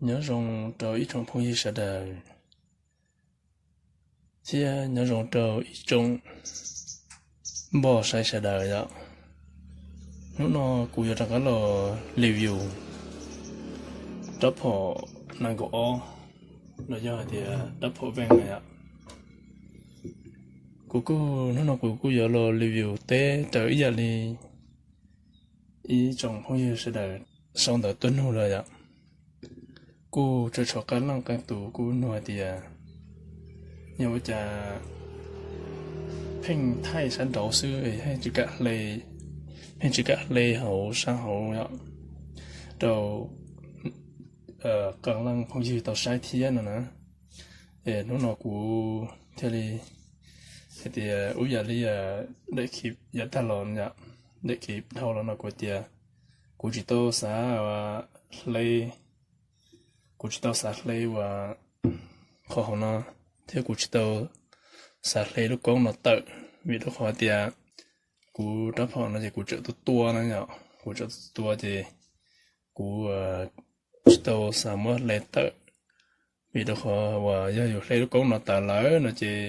Nyob zoo rau ib tsoom phooj ywg sawv daws, thiab nyob zoo rau ib tsoom npoj saib sawv daws yom. Hnub no kuv yuav rov qab los review rab phom nees nkaum ob, los yog hais tias rab phom veej na yom. Kuv kuj, hnub no kuv kuj yuav los review teb raws ib yam li ib tsoom phooj ywg sawv daws sau ntawv tuaj nug lawm yom. Kuj tshuav tshuav qee leej qee tus kuj nug hais tias yog ua cas pheej thaij sab nraud xwb, pheej tsis kam hle, pheej tsis kam hle hauv sab hauv yom, rau qee leej phooj ywg tau saib thiab no na. Es hnub no kuv thiaj li hais tias ib yam li daim clip yav tag los yom, daim clip dhau los no kuv tias kuv tsis tau xav hle, kuv tsis tau xav hle uas qhov hauv no, thiab kuv tsis tau xav hle lub koob no tawm, vim rau qhov tias kuv rab phom no ces kuv tseem tua tua na yom, kuv tseem tua tua ces kuv tsis tau xav muab hle tawm, vim rau qhov uas yog yus hle lub koob no tawm lawm no ces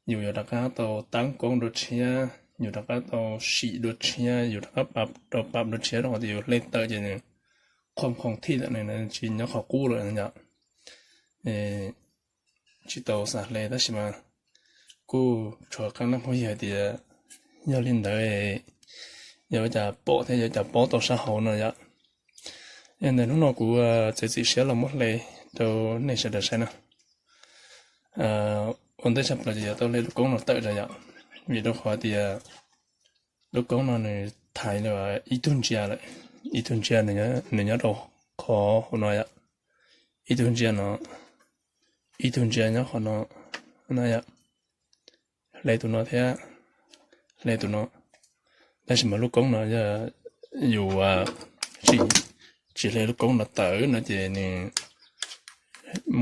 yus yuav rov qab tau tab koob dua tshiab, yus rov qab tau sim dua tshiab, yus rov qab pab, rau pab dua tshiab, rau qhov tias yus hle tawm ces nws qhov khoom thij lawm, nws tsis nyob qhov qub lawm yom. Tsis tau xav hle tab sis mas kuj tshuav qee leej phooj ywg hais tias yog li ntawd, yog ua cas pom thiab yog ua cas paub tau sab hauv no yom. Yog ntawd hnub no kuv txiav txim siab los muab hle rau nej sawv daws saib na. Ua ntej tshaj plaws ces yuav tau hle lub koob no tawm tso yom, vim rau qhov tias lub koob no nws thaiv ib tug ntsia lawm, ib tug ntsia nws nyob rau qhov hauv no yom, ib tug ntsia no, ib tug ntsia nyob qhov no na yom. Hle tus no thiab hle tus no, tab sis mas lub koob no yog yus tsis, tsis hle lub koob no tawm no ces nws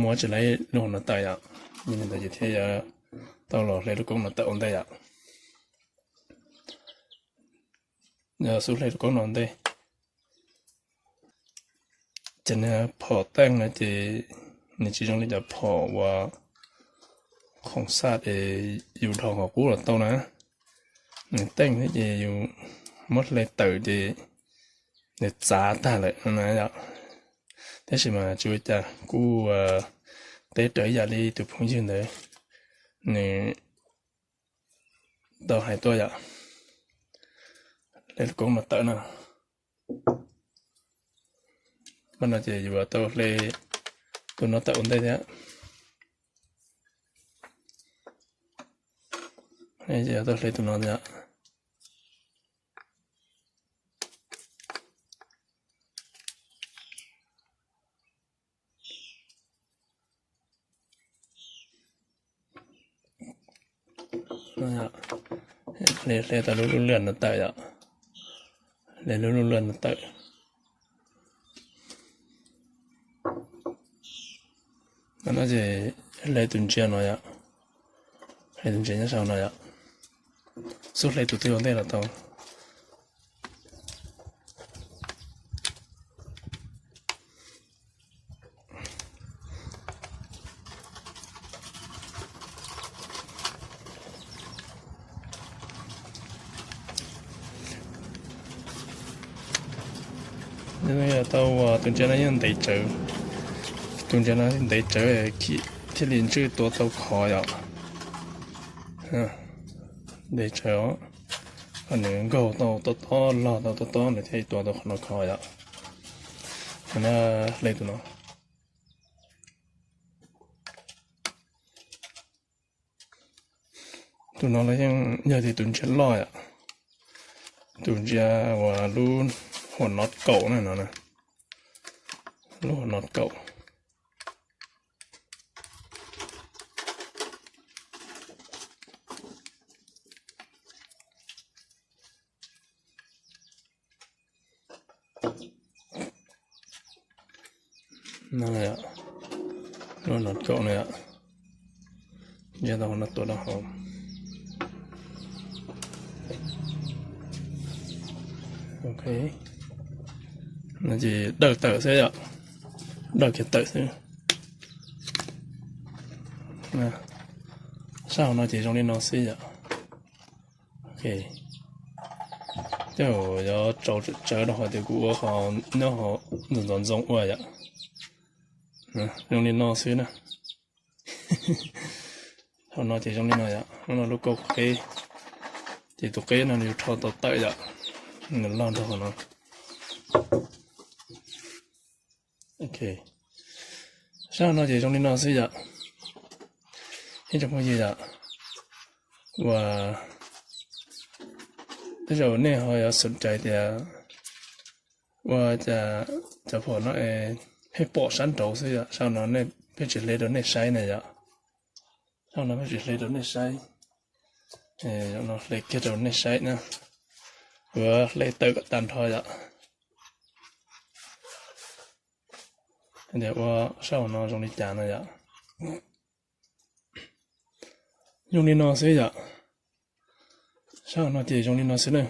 muab tsis hle lub no tawm yom, yog li ntawd ces thiaj yuav tau los hle lub koob no tawm ua ntej yom. Yog xub hle lub koob no ua ntej. Cov niag phom teej no ces nws tsis zoo li cov phom uas khoom xaj es yus dhos qhov qub los tau na. Nws teej thiab ces yus muab hle tawm ces nws txav tag lawm na yom. Tab sis mas tsis ua cas, kuj teb raws ib yam li tus phooj ywg ntawd nws tau hais tuaj yom. Hle lub koob no tawm no, mas no ces yus tau hle tus no tawm ua ntej thiab. Ces yuav tau hle tus no thiab. Hle, hle tau lub lub lwaj no tawm yom. Hle lub lub lwaj no tawm. No ces hle tus ntsia no yom. Hle tus ntsia nyob saum no yom. Xub hle tus twg ua ntej los tau. Tau tus ntsia no yeej ntev tsawv, tus ntsia no ntev tsawv thiaj li ntswj tua tau khov yom. Ntev tsawv os, nws nkaug tau tob tob, log tau tob tob nws thiaj li tua tau qhov no khov yom. Hle tus no. Tus no los yeej yog tias tus ntsia loj yom. Tus ntsia uas lub huam no kaum na no, lub huam no kaum. No, lub no kaum no yom. Ntsia tau no tua rau hauv. Ok, no ces dawj tawm xwb yom. Dawj kiag tawm xwb. Sab hauv no ces zoo li no xwb yom. Tej zaum yuav tsaus tsawv rau qhov tias kuv ua qhov nyob ntxov ntxoo ua yom. Zoo li no xwb na. Hauv no ces zoo li no yom, no lub kauj qeb, ces tus qeb no nws yuav rho tau tawm yom, nws log nrog qhov no. Sab hauv no ces zoo li no xwb yom. Ib tsoom phooj ywg yom, uas tej zaum nej ho yuav xav cai tias ua cas cov phom no pheej pom sab nraud xwb yom, sab no pheej tsis hle rau nej saib na yom. Sab no pheej tsis hle rau nej saib, hle kiag rau nej saib na, yuav hle tawm kom tag nrho yom. Tias ua sab hauv no zoo li cas no yom. Zoo li no xwb yom. Sab hauv no ces zoo li no xwb na.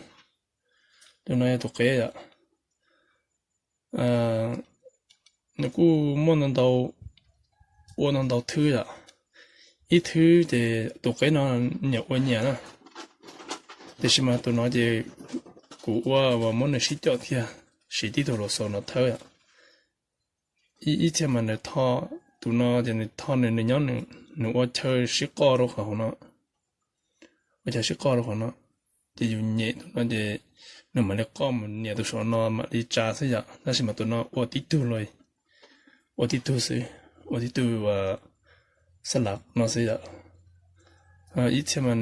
Tus no yog tus qeb yom. Nws kuj muaj ntau ntau, ua ntau ntau thwb yom. Ib thwb ces tus qeb no nyiam ua nyias na, tiam sis mas tus no ces kuv ua uas muab nws sib coj thiab, siv tib tug los xaus no thawb yom. Ib txhia mas nws tho, tus no ces nws tho nws nws nyob nws ua chaw sib qoj rau qhov hauv no, ua chaw sib qoj rau qhov no, ces yus nyem tus no ces nws mam li qoj mus nias tus saum no mam li tsa xwb yom. Tab sis mas tus no ua tib tug los, ua tib tug xwb, ua tib tug xab lav no xwb yom. Ib txhia mas,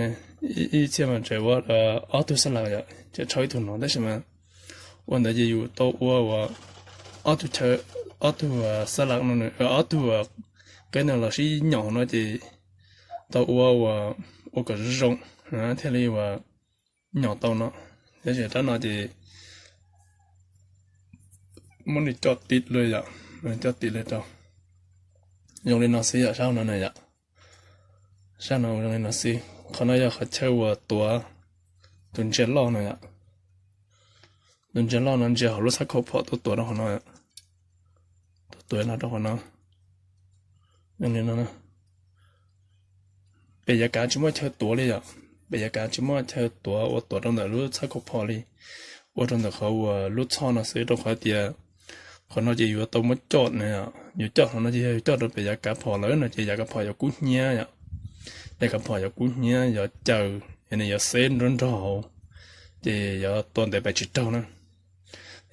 ib txhia mas tseem ua ob tug xab lav yom, tseem tshuav ib tug no, tab sis mas ua ntawd ces yus tau ua uas ob tug chaw, ob tug xab lav no, ob tug qeb no los sib nyom no ces tau ua uas ua kom zoo zoo thiaj li uas nyom tau no. Tab sis rab no ces muab nws coj tim li yom, coj tim li rau. Zoo li no xwb yom, sab no na yom. Sab no zoo li no xwb. Qhov no yog qhov chaw uas tuav tus ntsia loj no yom. Tus ntsia loj no ntsia hauv lub xab khau phom tuaj tuav rau qhov no, tuaj tuav los rau qhov no. Zoo li no. Pem yav kav tsis muaj chaw tuav li yom. Pem yav kav tsis muaj chaw tuav ua tuav rau ntawm lub xab khau phom li, ua rau ntawm qhov uas lub txhoj no xwb, rau qhov tias qhov no ces yuav tau muab coj na, yuav coj qhov no ces yog yuav coj rau pem yav kav phom lawm no ces yav kav phom yuav kub hnyiab yom. Yav kav phom yuav kub hnyiab, yuav caws, yog nws yuav xeb nrog nrog hauv, ces yuav tua ntev pes tsis raug na.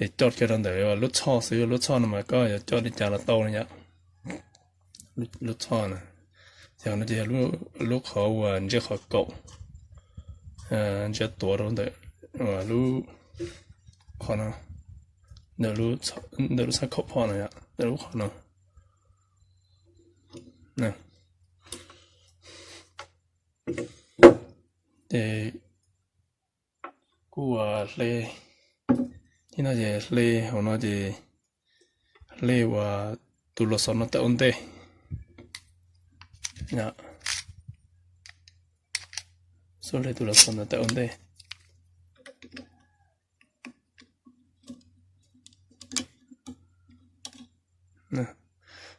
Es coj kiag rau ntawm lub txhoj xwb, lub txhoj no mas koj yuav coj li cas los tau na yom. Lub txhoj na, ces no ces yog lub qhov uas ntsia qhov kaum, ntsia tuav rau ntawm lub qhov no, ntawm lub xab khau phom no yom, ntawm lub qhov no. Ces kuj ua hle, ib no ces hle hauv no ces hle uas tus los xov no tawm ua ntej. Xub hle tus los xov no tawm ua ntej.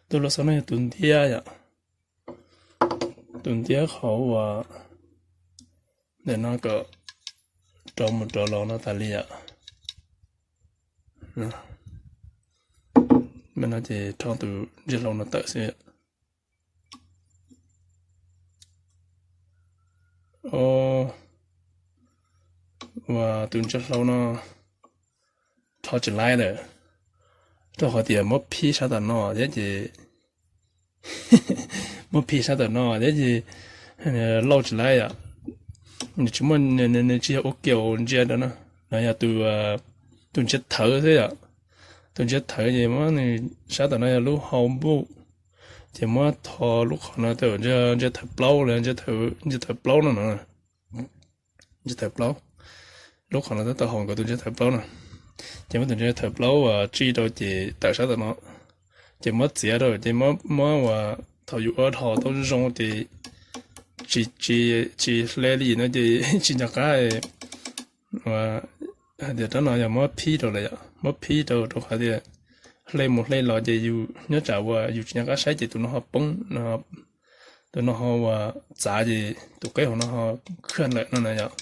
Tus los xov no yog tus ntiab yom. Tus ntiab qhov uas ntawm no kom rov mus rov los no tas li yom. Mas no ces rho tus ntsia hlau no tawm xwb. Uas tus ntsia hlau no rho tsis laib lawm, rau qhov tias muab phib sab tom no thiab ces muab phib sab tom no thiab ces lauj tsis laib yom. Nws tsis muaj, nws tsis yog ua kiaus ntsia rau no, no yog tus ntsia thawv xwb yom. Tus ntsia thawv ces muab nws sab tom no yog lub hau npuj, ces muab tho lub qhov no tau ntsia thawv plaub los ntsia thawv plaub no no. Ntsia thawv plaub, lub qhov no tab tom haum nkawd tus ntsia thawv plaub no. Ces muab tus ntsia thawv plaub uas tsij rau ces tawm sab tom no, ces muab txiav rau ces muab uas thaum yus ua dhos tau zoo ces tsis, tsis hle li no ces tsis nco qab hais tias rab no yog muab phib rau lawm yom, muab phib rau rau qhov tias hle mus hle los ces yus nyob tsam uas yus tsis nco qab saib ces tus no ho poob, tus no ho uas txav ces tus qeb hauv no ho khwj lawm no na yom.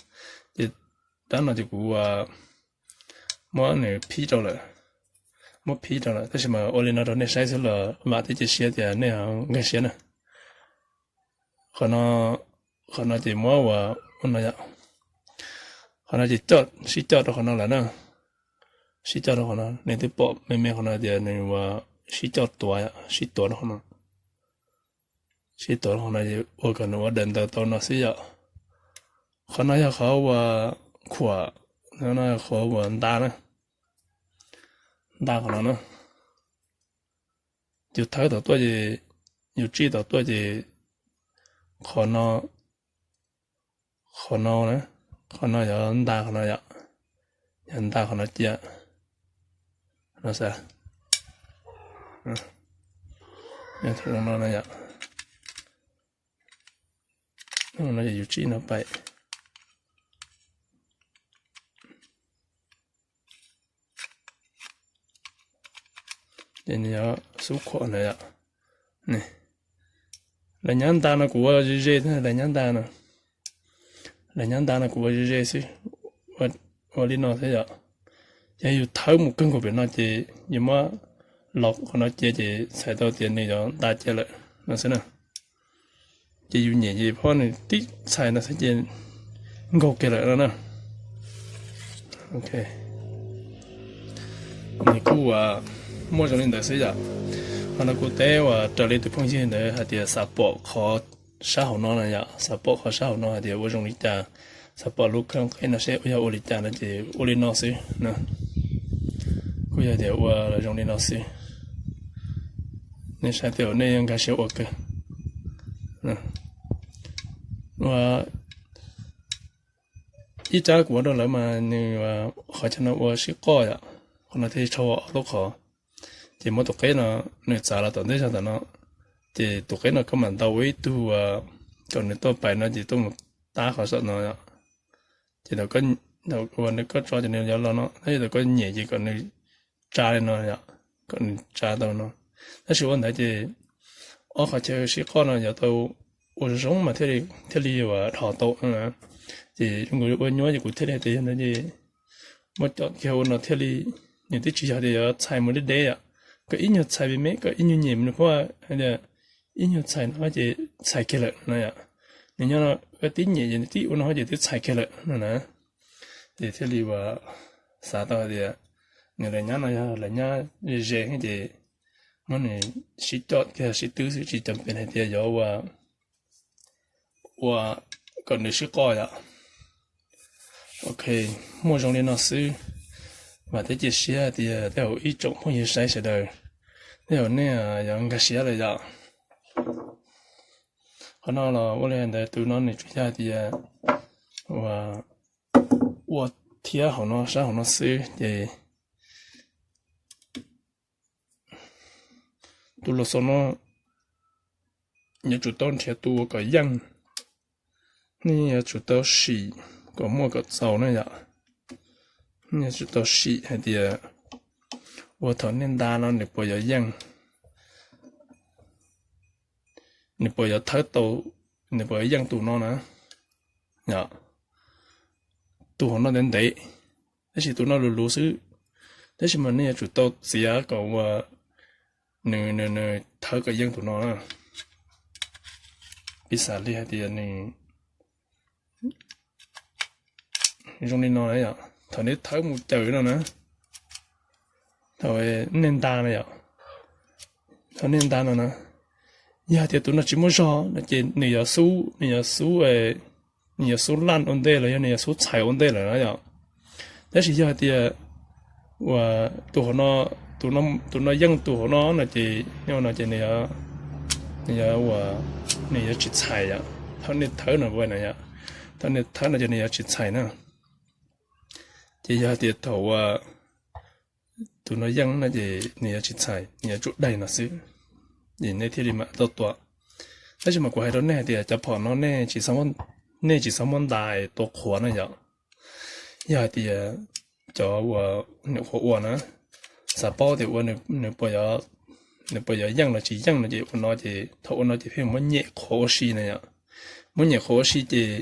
Ces rab no ces kuv muab nws phib rau lawm, muab phib rau lawm, tab sis mas ua li no rau nej saib xwb los vam thiab cia siab tias nej nkag siab na. Qhov no, qhov no ces muab ua, ua no yom. Qhov no ces coj, sib coj rau qhov no lawm na. Sib coj rau qhov no, nej twb pom me me qhov no tias nws ua sib coj tuav, sib tuav rau qhov no. Sib tuav rau qhov no ces ua kom nws ua daim ntawv tau no xwb yom. Qhov no yog qhov uas khuam, no yog qhov uas nta na, nta qhov no na. Yus thawb tom tuaj ces, yus tsij tom tuaj ces qhov no, qhov no na, qhov no yog nta qhov no yom, yog nta qhov no cia no xav, no yom. No yog yus tsij no pais. Ces nws yuav xub khuam ntawd yom. Lawv nyab nta no kuv ua ze ze, lawv nyab nta no, lawv nyab nta no kuv ua ze ze xwb, ua li no xwb yom. Yog yus thawb mus kawg nkaus pem no ces yus muab los qhov no cia ces txhais tau tias nws yuav nta cia lawm no xwb na. Ces yus nyem ces phoj nws tib txhais no xwb ces nkaug kiag lawm no na. Ok, nws kuj ua muaj zoo li ntawd xwb yom. Qhov no kuv teb uas raws li tus phooj ywg ntawd hais tias xav pom qhov sab hauv no na yom, xav pom qhov sab hauv no hais tias ua zoo li cas, xav pom lub kheej qeb no seb ua yog ua li cas no ces ua li no xwb na. Kuj yog tias ua zoo li no xwb. Nej saib tias nej nkag siab ua kawg. Ua ib rab kuv ua rau lawv mas nws qhov chaw no ua sib qoj yom, qhov no thiaj tshau ob lub qhov. Ces muab tus qeb no, nws txav los tom ntej zog tom no, ces tus qeb no koj mam ntaus ua ib tug kom nws tuaj pais no ces tuaj mus tab qhov saum no yom. Ces thaum uas nws koj tso ces nws yuav los no, tab sis thaum koj nyem ces kom nws tsa li no yom, kom nws tsa tau no. Tab sis ua ntawd ces ob qhov chaw sib qoj no yuav tau ua zoo mas thiaj li, thiaj li ua dhos tau no na. Ces zoo nkaus ua nyuaj ces kuv thiaj li hais tias yog ntawd ces muab coj kiag ua no thiaj li, nws twb tsis yog tias yuav txhais mus deb deb yom. Koj ib nyuag txhais me me, koj ib nyuag nyem nws phoj hais tias ib nyuag txhais no ces txhais kiag lawm no yom. Nws nyob no koj tib nyem ces nws tib ua no ces twb txhais kiag lawm no na. Ces thiaj li ua xav tau hais tias nws lawv nyab no yog lawv nyab ze ze ces muab nws sib coj kiag sib twb xwb tsis cam pem hais tias yuav ua, ua kom nws sib qoj yom. Ok, muaj zoo li no xwb. Vam thiab cia siab tias tej zaum ib tsoom phooj ywg saib sawv daws, tej zaum nej yuav nkag siab lawm yom. Qhov no los ua li ntawd tus no nws tsuas yog tias ua, ua thiab hauv no sab hauv no xwb ces tus los xaus no yuav tsum tau nrhiav tus ua kom yeej, nej yuav tsum tau sim kom muaj kom txaus na yom. Nej yuav tsum tau sim hais tias ua thaum nej nta no nws puas yuav yeej, nws puas yuav thawb tau, nws puas yuav yeej tus no na. Yog tus hauv no ntev ntev, tab sis tus no luv luv xwb, tab sis mas nej yuav tsum tau txiav kom ua nws, nws, nws thawb kom yeej tus no na. Piv xam li hais tias nws zoo li no na yom, thaum nej thawb mus cawm no na, thaum nej nta no yom, thaum nej nta no na, yog hais tias tus no tsis muaj zog no ces nws yuav xub, nws yuav xub, nws yuav xub laj ua ntej los yog nws yuav xub txhais ua ntej lawm na yom. Tab sis yog hais tias ua tus hauv no, tus no yeej tus hauv no no ces, no ces nws yuav, nws yuav ua, nws yuav tsis txhais yom. Thaum nej thawb no na yom, thaum nej thawb no ces nws yuav tsis txhais na. Ces yog hais tias thaum ua tus no yeej no ces nws yuav tsis txhais, nws yuav tsum daig no xwb, ces nej thiaj li mam tau tua. Tab sis mas kuv hais rau nej hais tias cov phom no nej tsis txhob muab nta es tua qhuav na yom. Yog hais tias cov uas nyuam qhuav ua na, xav paub tias ua nws puas yuav yeej los tsis yeej no ces ua no ces thaum ua no ces pheej muab nyem qhuav ua si na yom. Muab nyem qhuav ua si ces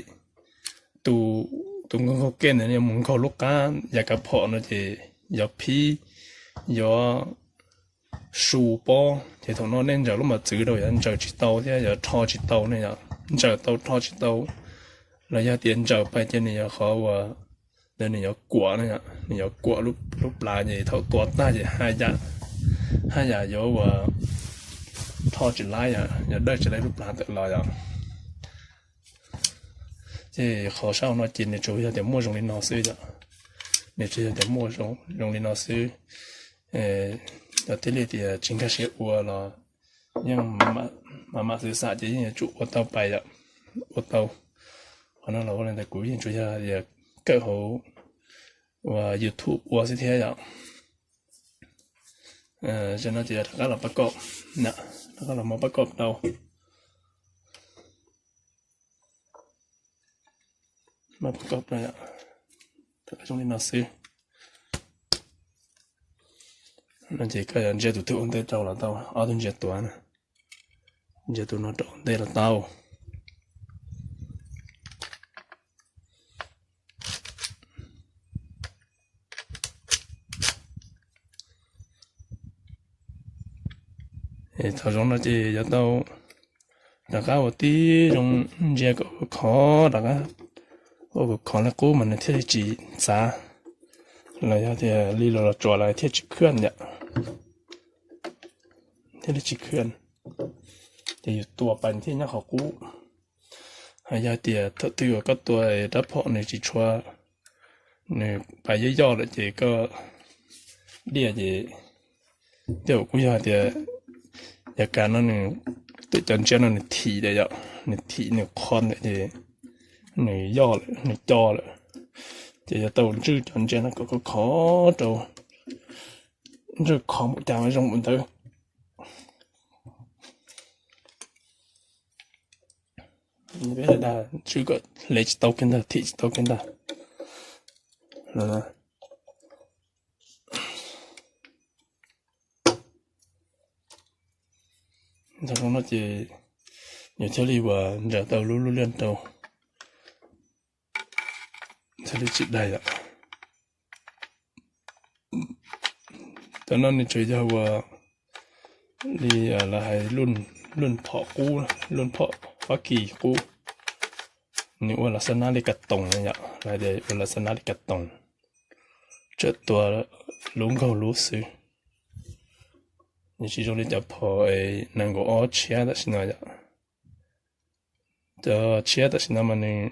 tus nkaug nkaug ke ntawd yuav mus nkaug lub qab yav kav phom no ces yuav phib, yuav su pob ces thaum no nej ntsaws lub mos txwv rau yuav ntsaws tsis tau thiab yuav rho tsis tau ne yom. Ntsaws tau rho tsis tau los yog tias ntsaws pais ces nws yuav qhov uas ntawd nws yuav kuam na, nws yuav kuam lub plhav ces thaum tua tag ces haj yam yuav ua rho tsis laib, yuav dawj tsis laib lub plhav tawm los yom. Ces qhov sab hauv no ces nws tsuas yog tias muaj zoo li no xwb yom. Nws tsuas yog tias muaj zoo li no xwb. Yog thiaj li tias tsis nkag siab ua los yeej mam mam xwv xam ces yeej yuav tsum ua tau pais yom, ua tau. Qhov no los ua li ntawd kuv yeej tsuas yog tias kawm hauv uas YouTube ua xwb thiab yom. Tam no ces rov qab los pab koj, rov qab los muab pab koj rau, muab pab koj rau, rov qab zoo li no xwb. No ces koj yuav ntsia tus twg ua ntej rau los tau, ob tug ntsia tuav na, ntsia tus no rau ua ntej los tau. Thaum zoo no ces yuav tau rov qab ua tib zoo ntsia kom khov, rov qab ua kom khov li qub mas nws thiaj li tsis txav, los yog tias li los los tsuas los thiaj tsis khwj yom, thiaj li tsis khwj. Ces yus tua pais thiaj nyob qhov qub. Hos yog tias thaum twg uas koj tua rab phom nws tsis tshua, nws pais yoj yoj lawm ces koj diaj ces, tej zaum kuj yog tias yav kav no nws, tej cov ntsiab no nws thim lawm yom, nws thim nws qho lawm ces nws yoj lawm, nws co lawm. Ces yuav tau ntswj cov ntsiab no kom khov khov rau, ntswj khov mus cas zoo mus ntawd. Peb dag ntswj kom hle tsis tau kiag ntag, thim tsis tau kiag ntag. Ntawm no ces nws thiaj li uas ntsawm tau lub lub liaj rau, thiaj li tsis daig yom. Tam no nws tseem yog uas li lawv hais luj phom qub, luj phom Fab Kis qub. Nws ua lam xab nab li kas toos yom, lawv tias ua lam xab nab li kas toos, tsuas tua lub nkaug lub xwb. Nws tsis zoo li cov phom nees nkaum ob tshiab tam sim no yom. Cov tshiab tam sim no mas nws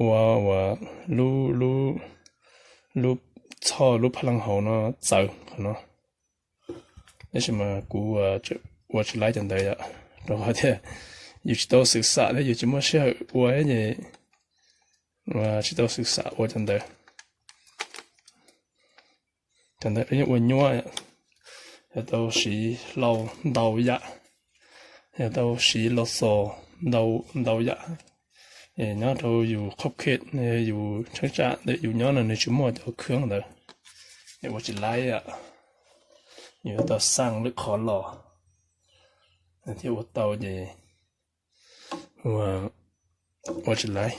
ua uas lub, lub txhoj lub phab leej hauv no txawv qhov no. Tab sis mas kuv ua tsis laib cov ntawd yom, rau qhov tias yus tsis tau xwm xam thiab yus tsis muaj sij hawm ua ces tsis tau xwm xam ua cov ntawd. Cov ntawd yeej ua nyuaj, yog tau siv hlau ntau yam, yog tau siv los xos ntau ntau yam. Nyob rau yus qhov khet, yus cheeb tsam ntawm yus nyob no nws tsis muaj cov khwb ntawd, es ua tsis laib. Yus yuav tau xaj lwm qhov los thiaj ua tau ces ua tsis laib.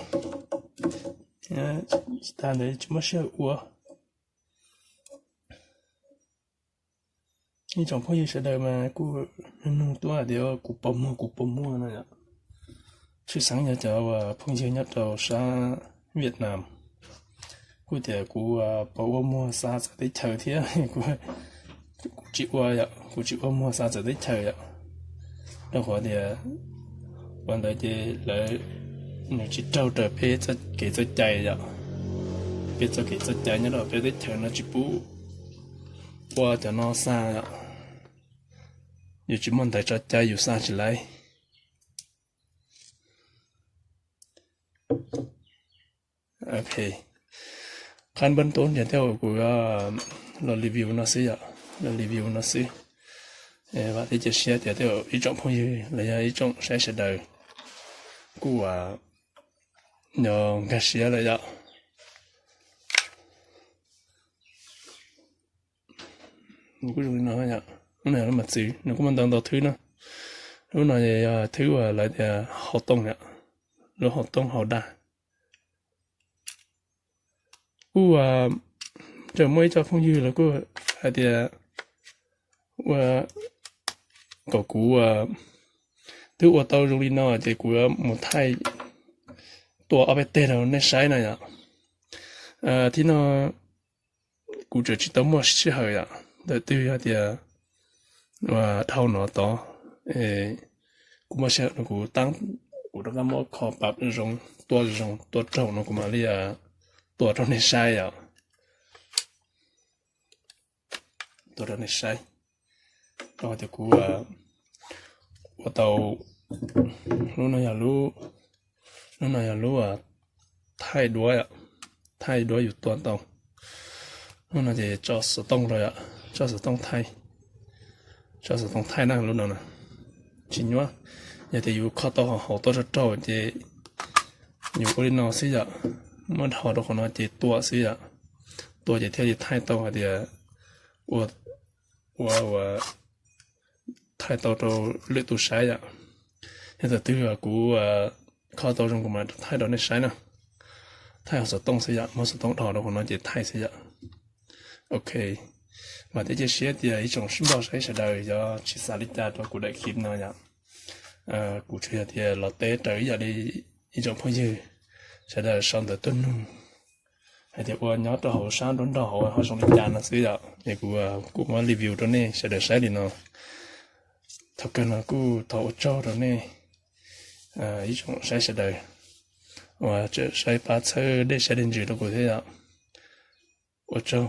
Tsis tas ntawd tsis muaj sij hawm ua. Ib tsoom phooj ywg sawv daws mas kuj nug tuaj tias kuv puas muag, kuv puas muag no yom. Tshwj xeeb yog cov uas phooj ywg nyob rau sab Vietnam kuj tias kuv puas ua muag xa txawv teb chaws thiab. Kuv tsis ua yom, kuv tsis ua muag xa txawv teb chaws yom, rau qhov tias ua ntawd ces lawv, nws tsis raug raws peb txoj kev txoj cai yom. Peb txoj kev txoj cai nyob rau peb teb chaws no tsis pub ua cov no xa yom. Yus tsis muaj ntawv tso cai yus xa tsis laib. Ok, qhab npab tub ntiag tej zaum kuv los review no xwb yom, los review no xwb. Vam thiab cia siab tias tej zaum ib tsoom phooj ywg los yog ib tsoom saib sawv daws kuj uas yog nkag siab lawm yom. Nws kuj zoo li no yom. Lub no yog lub mos txwv, nws kuj muaj ntau ntau thwb na. Lub no yog thwb uas lawv tias hauv tooj yom, lub hauv tooj hauv dag. Kuj tseem muaj ib co phooj ywg los kuj hais tias ua kom kuv twb ua tau zoo li no ces kuv yuav mus thaij tua ob peb teg rau nej saib no yom. Thib no kuv tseem tsis tau muaj sij hawm yom, ntawm twg yog tias ua dhau no tod, kuv muaj sij hawm no kuv tab, kuv rov qab muab kho pab zoo, tua zoo tua raug no kuv mam li tua rau nej saib yom. Tua rau nej saib, rau qhov tias kuv ua tau, lub no yog lub, lub no yog lub thaij duab, thaij duab yus tua tau. Lub no ces tso xov tooj rau yom, tso xov tooj thaij, tso xov tooj thaij na lub no na. Tsis nyuaj, yog tias yus kho tau hauv tau raug raug ces yus ua li no xwb yom, muab dhos rau qhov no ces tua xwb yom. Tua ces thiaj li thaij tau hais tias ua, ua, ua thaij tau rau lwm tus saib yom. Yog tus twg kuv kho tau zoo kuv mam thaij rau nej saib na. Thaij hauv xov tooj xwb yom, muab xov tooj dhos rau qhov no ces thaij xwb yom. Ok, vam thiab cia siab tias ib tsoom sib nrog saib sawv daws yuav tsis xav li cas rau kuv daim clip no yom. Kuv tsuas yog tias los teb raws ib yam li ib tsoom phooj ywg sawv daws sau ntawv tuaj nug hais tias ua nyob rau hauv sab nruab nrog hauv ho zoo li cas no xwb yom. Es kuv kuj muab review rau nej sawv daws saib li no. Thaum kawg no kuj thov ua tsaug rau nej ib tsoom saib sawv daws uas tseem saib pab txhawb dej siab dej ntsws rau kuv thiab yom. Ua tsaug.